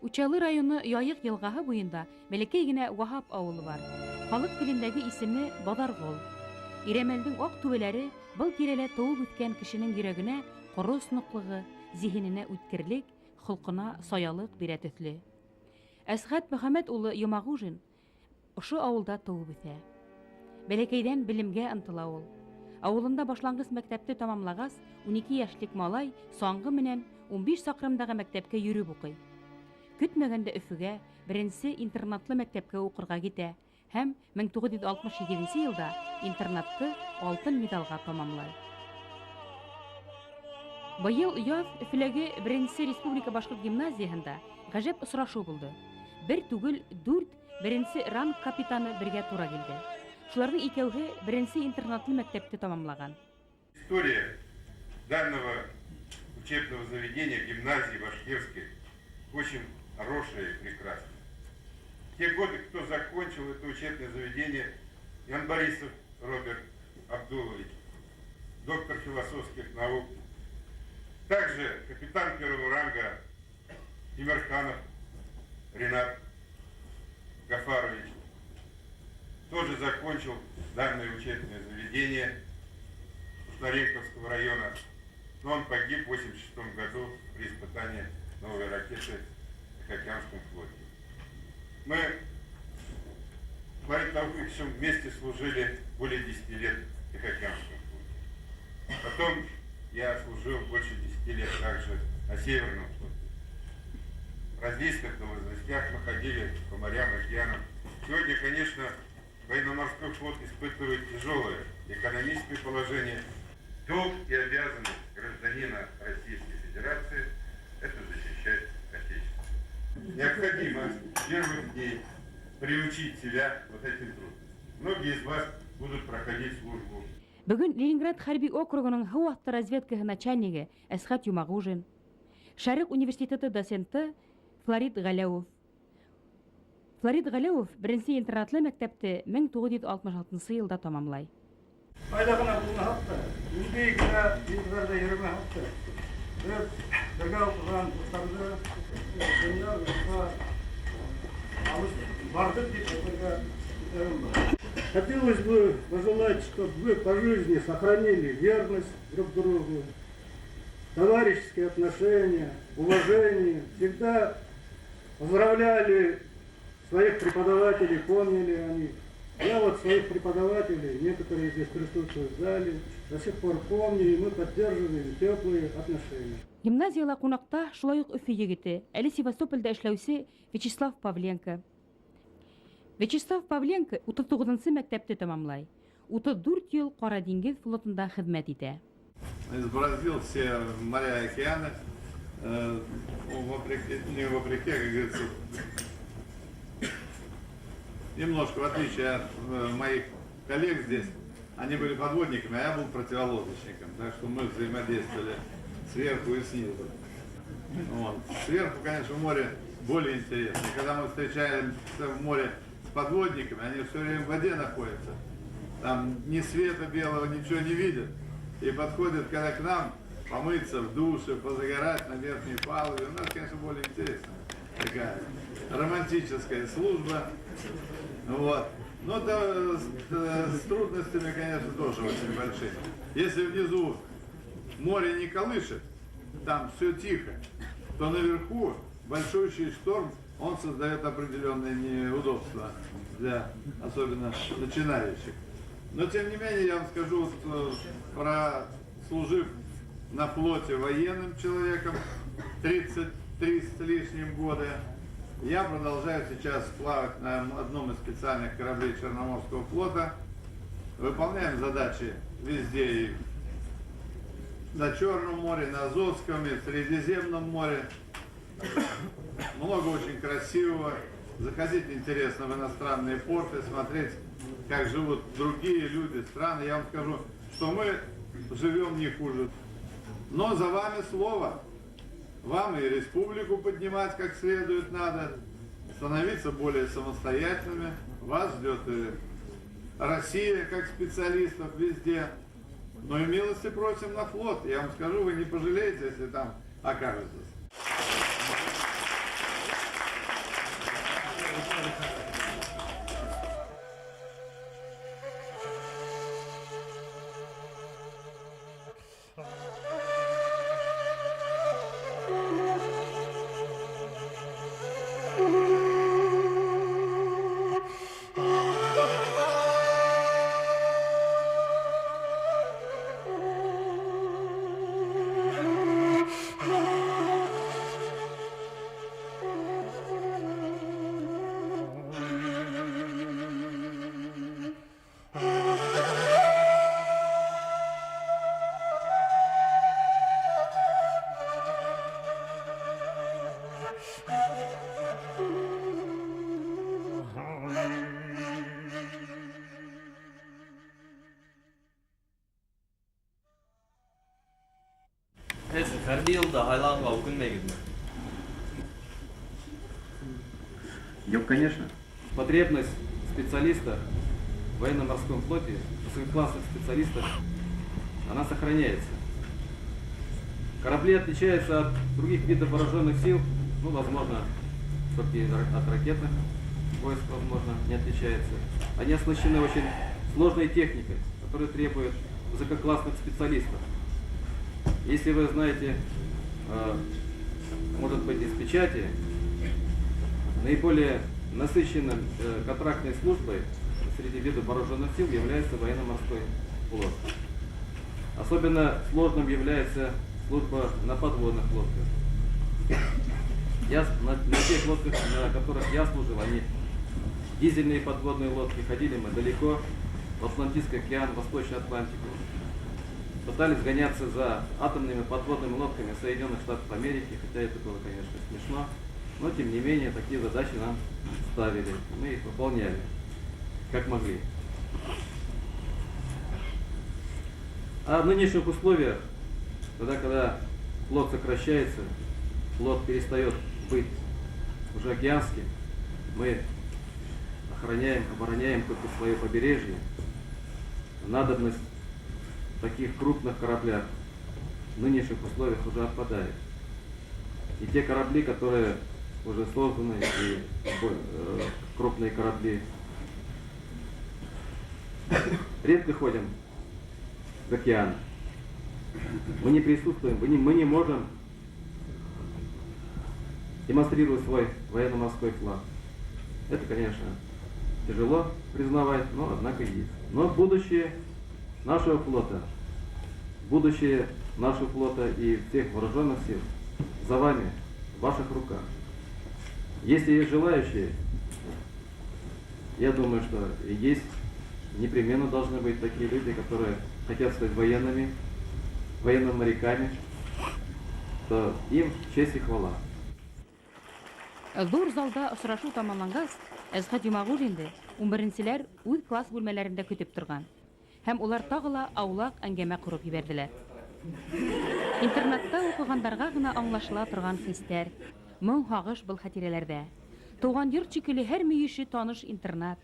Учалы районы Яйык елгаһы буенда бәләкәй генә Ваһап авылы бар. Халык телендәге исеме Баҙарғол. Ирәмәлдең ак түбәләре был тирәлә тыуып үҫкән кешенең йөрәгенә ҡорос ныҡлығы, зиһененә үткерлек, холҡона саялыҡ бирә төҫлө. Әсғәт Мөхәммәт улы Йомағужин ошо ауылда тыуып үҫә. Бәләкәйҙән белемгә ынтыла ул. Ауылында башланғыс мәктәпте тамамлағас, 12 йәшлек малай саңғы менән 15 саҡрымдағы мәктәпкә йөрөп уҡый. Көтмәгәндә Өфөгә беренсе интернатлы мәктәпкә уҡырға китә һәм 1968 йылда интернатты алтын медалға тамамлай. Быйыл яҙ Өфөләге беренсе республика башҡорт гимназияһында ғәжәп осрашыу булды. Бер түгел, дүрт беренсе ранг капитаны бергә тура килде. Шуларҙың икәүһе беренсе интернатлы мәктәпте тамамлаған. История данного учебного заведения, гимназии Башкирской, очень хорошая и прекрасная. Те годы, кто закончил это учебное заведение, Ян Борисов Роберт Абдулович, доктор философских наук, также капитан первого ранга Тимирханов Ренат Гафарович, тоже закончил данное учебное заведение Кушнаренковского района, но он погиб в 1986 году при испытании новой ракеты в Тихоокеанском флоте. Мы с Флоридом Тауфиковичем вместе служили более 10 лет в Тихоокеанском флоте. Потом я служил больше 10 лет также на Северном флоте. В различных должностях мы ходили по морям, океанам. Сегодня, конечно, военно-морской флот испытывает тяжелое экономическое положение. Долг и обязанность гражданина Российской Федерации – это защищать Отечество. Необходимо с первых дней приучить себя вот этим трудностям. Многие из вас будут проходить службу. Бөгөн Ленинград хәрби округының һыу аҫты разведкаһы начальнигы Әсхәт Юмағужин, Шәрыҡ университеты доценты Флорид Ғәләүов. Флорид Ғәләүов беренсе интернатлы мәктәпте 1966 йылда тамамлай. Ҡайҙа ғына булмаһаҡ та, ниндәй генә юлдарҙа йөрөмәһәк тә, беҙ бергә уҡыған дуҫтарҙы донъя юлға алып барҙыҡ тип әйтергә теләгем бар. Хотелось бы пожелать, чтобы вы по жизни сохранили верность друг другу, товарищеские отношения, уважение, всегда поздравляли своих преподавателей, помнили о них. Я вот своих преподавателей, некоторые здесь присутствуют в зале, до сих пор помню, и мы поддерживаем теплые отношения. Гимназияла ҡунаҡта шулай уҡ Өфө егете, әле Севастополдә эшләүсе Вячеслав Павленко. Вячеслав Павленко 39 мәктәпте тамамлай. 34 йыл Ҡара диңгеҙ флотында хеҙмәт итә. Избороздил все моря и океаны, вопреки, не вопреки, как говорится, немножко в отличие от моих коллег здесь, они были подводниками, а я был противолодочником, так что мы взаимодействовали сверху и снизу. Вот. Сверху, конечно, море более интересно. Когда мы встречаемся в море с подводниками, они все время в воде находятся. Там ни света белого, ничего не видят. И подходят, когда к нам, помыться в душе, позагорать на верхней палубе. У нас, конечно, более интересная такая романтическая служба. Вот. Но да, с трудностями, конечно, тоже очень большими. Если внизу море не колышет, там все тихо, то наверху большущий шторм, он создает определенные неудобства для особенно начинающих. Но тем не менее, я вам скажу, вот, прослужив на флоте военным человеком 33 с лишним года, я продолжаю сейчас плавать на одном из специальных кораблей Черноморского флота. Выполняем задачи везде, и на Черном море, на Азовском, и в Средиземном море. Много очень красивого. Заходить интересно в иностранные порты, смотреть, как живут другие люди, страны. Я вам скажу, что мы живем не хуже. Но за вами слово. Вам и республику поднимать как следует надо, становиться более самостоятельными. Вас ждет и Россия как специалистов везде. Но и милости просим на флот. Я вам скажу, вы не пожалеете, если там окажетесь. Һеҙ хәрби юлда һайлағанға үкенмәйһегеҙме? Юҡ, конечно. Потребность специалиста в военно-морском флоте, высококлассных специалистов, она сохраняется. Корабли отличаются от других видов вооруженных сил, ну, возможно, только от ракетных войск, возможно, не отличаются. Они оснащены очень сложной техникой, которая требует высококлассных специалистов. Если вы знаете, может быть, из печати, наиболее насыщенным контрактной службой среди видов вооруженных сил является военно-морской флот. Особенно сложным является служба на подводных лодках. На тех лодках, на которых я служил, они дизельные подводные лодки, ходили мы далеко, в Атлантический океан, в Восточную Атлантику. Пытались гоняться за атомными подводными лодками Соединенных Штатов Америки, хотя это было, конечно, смешно, но тем не менее такие задачи нам ставили, мы их выполняли, как могли. А в нынешних условиях, тогда, когда флот сокращается, флот перестает быть уже океанским, мы охраняем, обороняем только свое побережье, надобность в таких крупных кораблях в нынешних условиях уже отпадает. И те корабли, которые уже созданы, и крупные корабли, редко ходим в океан. Мы не присутствуем, мы не можем демонстрировать свой военно-морской флаг. Это, конечно, тяжело признавать, но однако есть. Но будущее нашего флота, будущее нашего флота и всех вооруженных сил за вами, в ваших руках. Если есть желающие, я думаю, что есть, непременно должны быть такие люди, которые хотят стать военными, военными моряками, то им честь и хвала. Ҙур залда осрашыу тамамланғас, Әсғәт Йомағуллинды 11-селәр үҙ класс бүлмәләрендә көтөп торған. Һәм улар тағы ла аулаҡ әңгәмә ҡороп ебәрҙеләр. Интернатта уҡығандарға ғына аңлашыла торған хистәр, моң һағыш был хәтирәләрҙә. Тыуған йорт шикелле һәр мөйөшө таныш интернат,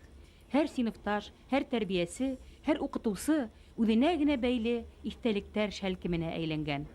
һәр синыфташ, һәр тәрбиәсе, һәр уҡытыусы үҙенә генә бәйле иҫтәлектәр шәлкеменә әйләнгән.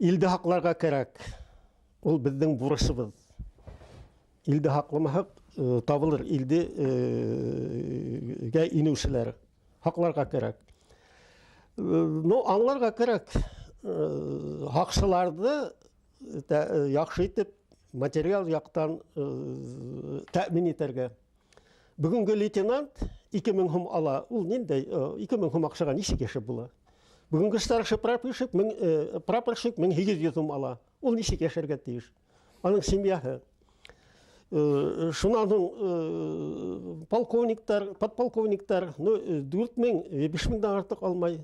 Илде һаҡларға кәрәк. Ул беҙҙең бурысыбыҙ. Илде һаҡламаһаҡ, табылыр илде гә инеүселәр. Һаҡларға кәрәк. Ну, аңларға кәрәк. Һаҡсыларҙы яҡшы итеп материал яҡтан тәьмин итергә. Бөгөнгө лейтенант 2000 һум ала. Ул ниндәй 2000 һум аҡсаға нисек йәшәп була? Бүгенге старший прапорщик прапорщик 1800 һум ала. Ул ничек яшәргә тиеш? Аның семьяһы. Шуннан һуң полковниктар, подполковниктар, ну, 4000, 5000-дән артык алмай.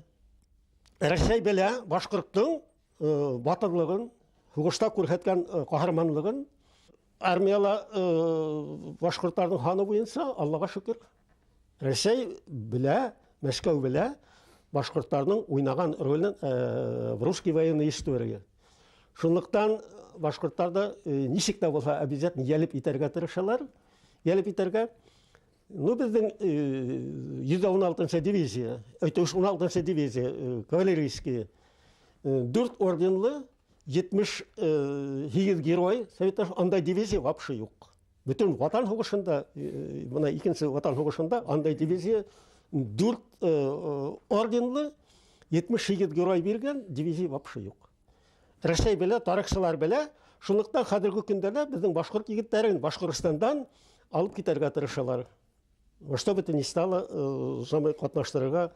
Рәсәй белә башҡорттың батырлығын, һуғышта күрһәткән ҡаһарманлығын. Армияла башҡорттарҙың һаны буйынса, Аллаға шөкөр, Рәсәй белә, Мәскәү белә башҡорттарҙың уйнаған ролен в русской военной истории. Шунлыҡтан башҡорттарҙы нисек тә булһа обязательно йәлеп итәргә тырышалар, йәлеп итәргә. Ну, беҙҙең 116-нсы дивизия, 16-нсы дивизия, кавалерийский, 4 орденлы, 78 герой, советтар, андай дивизия вообще юҡ. Бөтөн Ватан һуғышында, бына икенсе Ватан һуғышында андай дивизия 4 орденлы, 78 герой биргән дивизия вообще юҡ. Рәсәй белә, тарихсылар белә, шунлыҡтан хәҙерге көндә лә беҙҙең башҡорт егеттәрен Башҡортостандан алып китәргә тырышалар. Во что бы то ни стало, самый ҡатнаштырырға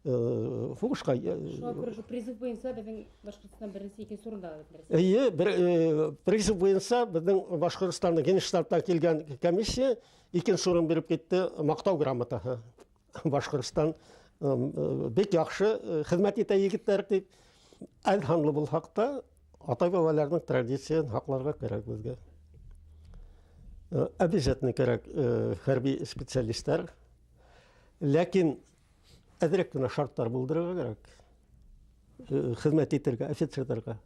һуғышҡа. Шуға күрә шул призыв буйынса беҙҙең Башҡортостан беренсе, икенсе урында бит. Эйе, призыв буйынса беҙҙең Башҡортостандың Генштабтан килгән комиссия икенсе урын биреп китте, маҡтау грамотаһы. Башҡортостан бик яҡшы хеҙмәт итә егеттәр тип. Әҙ һанлы булһаҡ та, атай-бабаларҙың традицияһын һаҡларға кәрәк беҙгә. Обязательно кәрәк хәрби специалисттар. Ләкин әҙерәк кенә шарттар булдырырға кәрәк. Хеҙмәт итергә, офицерҙарға.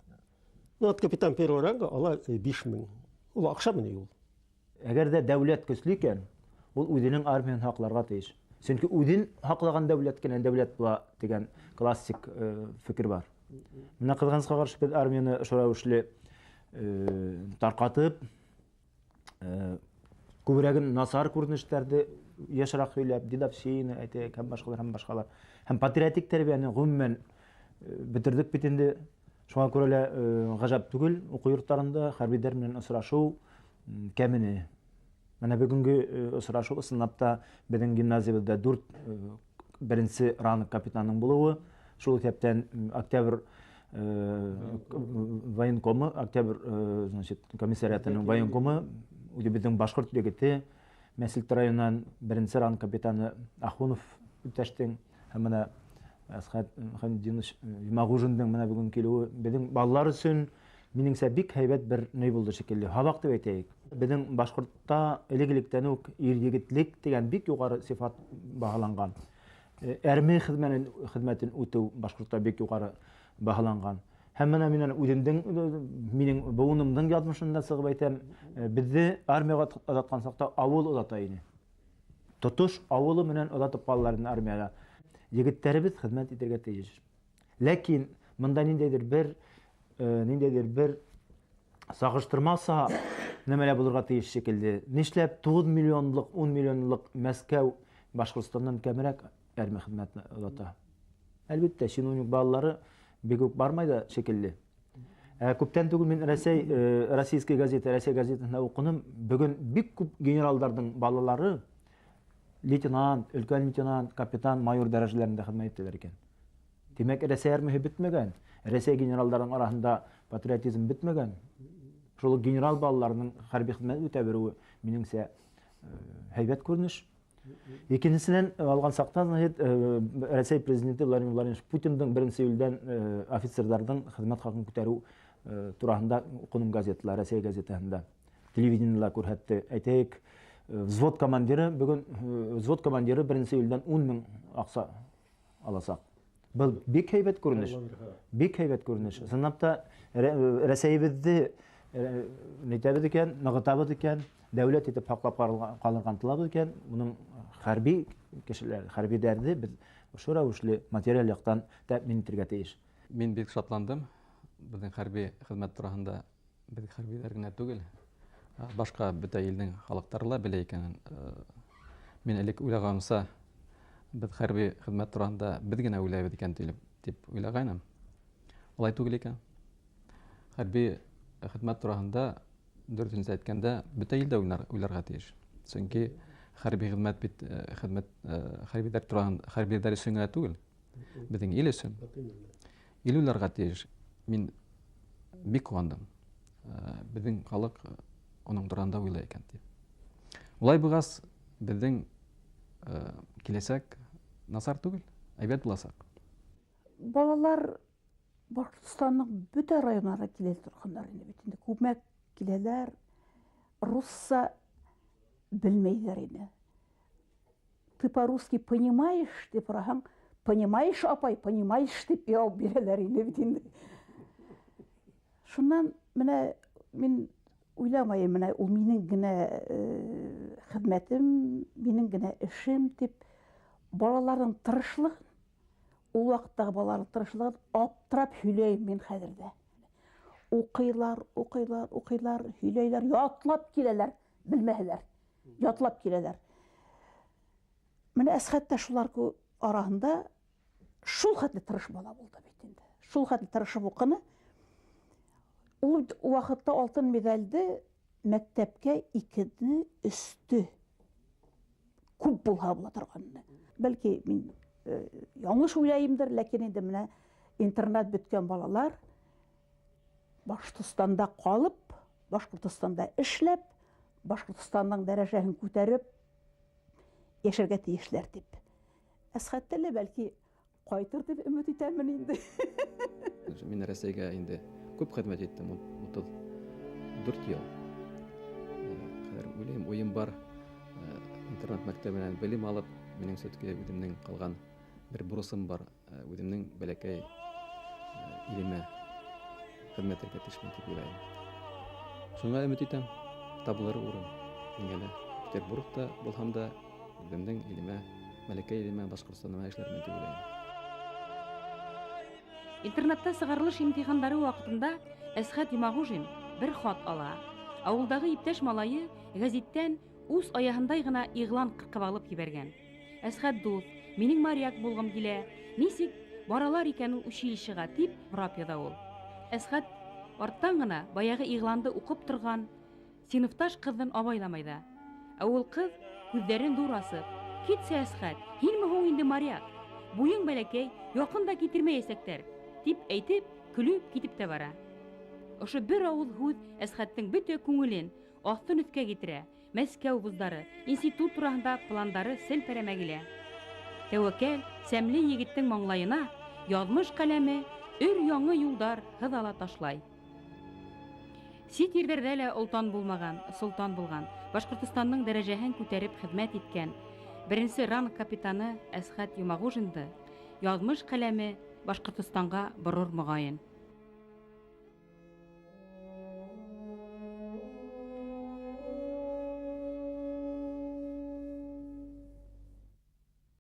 Ну, от капитан первого ранга ала 5000. Ул аҡсамы ни ул? Әгәр ҙә дәүләт көслө икән, ул үҙенең армияһын һаҡларға тейеш. Сөнки үҙен һаҡлаған дәүләт кенә дәүләт була тигән классик фекер бар. Менә ҡыҙғанысҡа ҡаршы беҙ армияны ошо рәүешле тарҡатып, күберәген насар күренештәрҙе йышыраҡ һөйләп, дедовщина әйтәйек һәм башҡалар, һәм башҡалар. Һәм патриотик тәрбиәне ғөмүмән бөтөрҙөк бит инде. Шуңа күрә лә ғәжәп түгел, уҡыу йорттарында хәрбиҙәр менән осрашыу кәмене. Менә бөгөнгө осрашыу ысынлап та беҙҙең гимназиябыҙҙа 4 беренсе ранг капитанының булыуы, шул иҫәптән октябрь военкомы, октябрь, значит, комиссариатының военкомы, үҙебеҙҙең башҡорт егете, Мәсилт районынан беренсе ранг капитаны Ахунов иптәштең һәм менә Әсхәт Хәмидинович Йомағужиндың менә бөгөн килеүе беҙҙең балалар өсөн минеңсә бик һәйбәт бер ни булды шикелле. Һабаҡ тип әйтәйек. Беҙҙең башҡортта элек-электән үк ир-егетлек тигән бик юғары сифат баһаланған. Әрме хеҙмәтен үтеү башҡортта бик юғары баһаланған. Һәм менә минән үҙемдең, минең быуынымдың яҙмышында сығып әйтәм, беҙҙе армияға оҙатҡан саҡта ауыл оҙата ине. Тотош ауылы менән оҙатып ҡалалар ине армияға. Егеттәребеҙ хеҙмәт итергә тейеш. Ләкин бында ниндәйҙер бер сағыштырмаса нәмәлә булырға тейеш шикелле. Нишләп 9 миллионлыҡ, 10 миллионлыҡ Мәскәү Башҡортостандан кәмерәк армия хеҙмәтенә оҙата? Әлбиттә, чиновник балалары бик үк бармай да шикелле. Күптән түгел мин Российская газета, Рәсәй газетаһында уҡыным. Бөгөн бик күп генералдарҙың балалары лейтенант, өлкән лейтенант, капитан, майор дәрәжәләрендә хеҙмәт итәләр икән. Тимәк, Рәсәй армияһы бөтмәгән. Рәсәй генералдарының араһында патриотизм бөтмәгән. Шул генерал балаларының хәрби хеҙмәт үтә биреүе минеңсә һәйбәт күренеш. Икенсенән алған саҡта, значит, Рәсәй президенты Владимир Владимирович Путиндың беренсе июлдән офицерҙарҙың хеҙмәт хаҡын күтәреү тураһында уҡыным газеталар, Рәсәй газетаһында, телевидениела күрһәтте. Әйтәйек, взвод командиры бөгөн, взвод командиры беренсе июлдән ун мең аҡса аласаҡ. Был бик һәйбәт күренеш. Бик һәйбәт күренеш. Ысынлап та Рәсәйебеҙҙе нитәбеҙ икән, нығытабыҙ икән, дәүләт итеп һаҡлап ҡалырға ынтылабыҙ икән, уның хәрби кешеләр, хәрбиҙәрҙе беҙ ошо рәүешле материаль яҡтан тәьмин итергә тейеш. Мин бик шатландым. Беҙҙең хәрби хеҙмәт тураһында беҙ хәрбиҙәр генә түгел, башҡа бөтә илдең халыҡтары ла белә икәнен. Мин элек уйлағанымса, беҙ хәрби хеҙмәт тураһында беҙ генә уйлайбыҙ икән тип уйлағайным. Улай түгел икән. Хәрби хеҙмәт тураһында дөрөҫөн әйткәндә бөтә илдә уйларға тейеш. Сөнки хәрби хеҙмәт бит, хеҙмәт, хәрбиҙәр тураһында, хәрбиҙәр өсөн генә түгел. Беҙҙең ил өсөн. Ил уйларға тейеш. Мин бик ҡыуандым. Беҙҙең халыҡ уның тураһында уйлай икән тип. Улай булғас, беҙҙең киләсәк насар түгел, әйбәт буласаҡ. Балалар Башҡортостандың бөтә районнары килә торғандар инде бит инде. Күмәк киләләр, русса белмәйҙәр ине. Ты по-русски понимаешь, тип һораһаң, понимаешь, апай, понимаешь, тип яуап бирәләр ине бит инде. Шуннан менә мин уйламайым, менә ул минең генә хеҙмәтем, минең генә эшем тип балаларҙың тырышлығын, ул ваҡыттағы балаларҙың тырышлығын аптырап һөйләйем мин хәҙер ҙә. Уҡыйлар, уҡыйлар, уҡыйлар, һөйләйләр, ятлап киләләр, белмәһәләр, ятлап киләләр. Менә Әсхәт тә шулар араһында шул хәтле тырыш бала булды бит инде. Шул хәтле тырышып уҡыны. Ул ваҡытта алтын медалде мәктәпкә икене өҫтө күп булһа була торған. Бәлки мин яңылыш уйлайымдыр, ләкин инде менә интернат бөткән балалар Башҡортостанда ҡалып, Башҡортостанда эшләп, Башҡортостандың дәрәжәһен күтәреп йәшәргә тейешләр тип. Әсхәттә лә бәлки ҡайтыр тип өмөт итәмен инде. Мин Рәсәйгә инде күп хеҙмәт иттем, 34 йыл. Хәҙер уйлайым, уйым бар, интернат мәктәбенән белем алып, минең все-таки үҙемдең ҡалған бер бурысым бар, үҙемдең бәләкәй илемә хеҙмәт итергә тейешмен тип уйлайым. Шуңа өмөт итәм, табылыр урын. Миңә лә Петербургта булһам да, үҙемдең илемә, бәләкәй илемә, Башҡортостаныма эшләрмен тип уйлайым. Интернатта сығарылыш имтихандары ваҡытында Әсхәт Йомағужин бер хат ала. Ауылдағы иптәш малайы гәзиттән үҙ аяһындай ғына иғлан ҡырҡып алып ебәргән. Әсхәт дуҫ, минең моряк булғым килә, нисек баралар икән ул училищеға, тип һорап яҙа ул. Әсхәт арттан ғына баяғы иғланды уҡып торған синыфташ ҡыҙҙын абайламай ҙа. Ә ул ҡыҙ күҙҙәрен ҙур асып, китсә Әсхәт, һинме һуң инде моряк? Буйың бәләкәй, яҡын да китермәйәсәктәр, тип әйтеп, көлөп китеп тә бара. Ошо бер ауыҙ һүҙ Әсхәттең бөтә күңелен аҫтын өҫкә китерә. Мәскәү вуздары, институт тураһында пландары селпәрәмә килә. Тәүәккәл, сәмле егеттең маңлайына яҙмыш ҡәләме өр яңы юлдар һыҙала ташлай. Сит ерҙәрҙә лә олтан булмаған, солтан булған, Башҡортостандың дәрәжәһен күтәреп хеҙмәт иткән беренсе ранг капитаны Әсхәт Йомағужинды яҙмыш ҡәләме Башҡортостанға борор моғайын.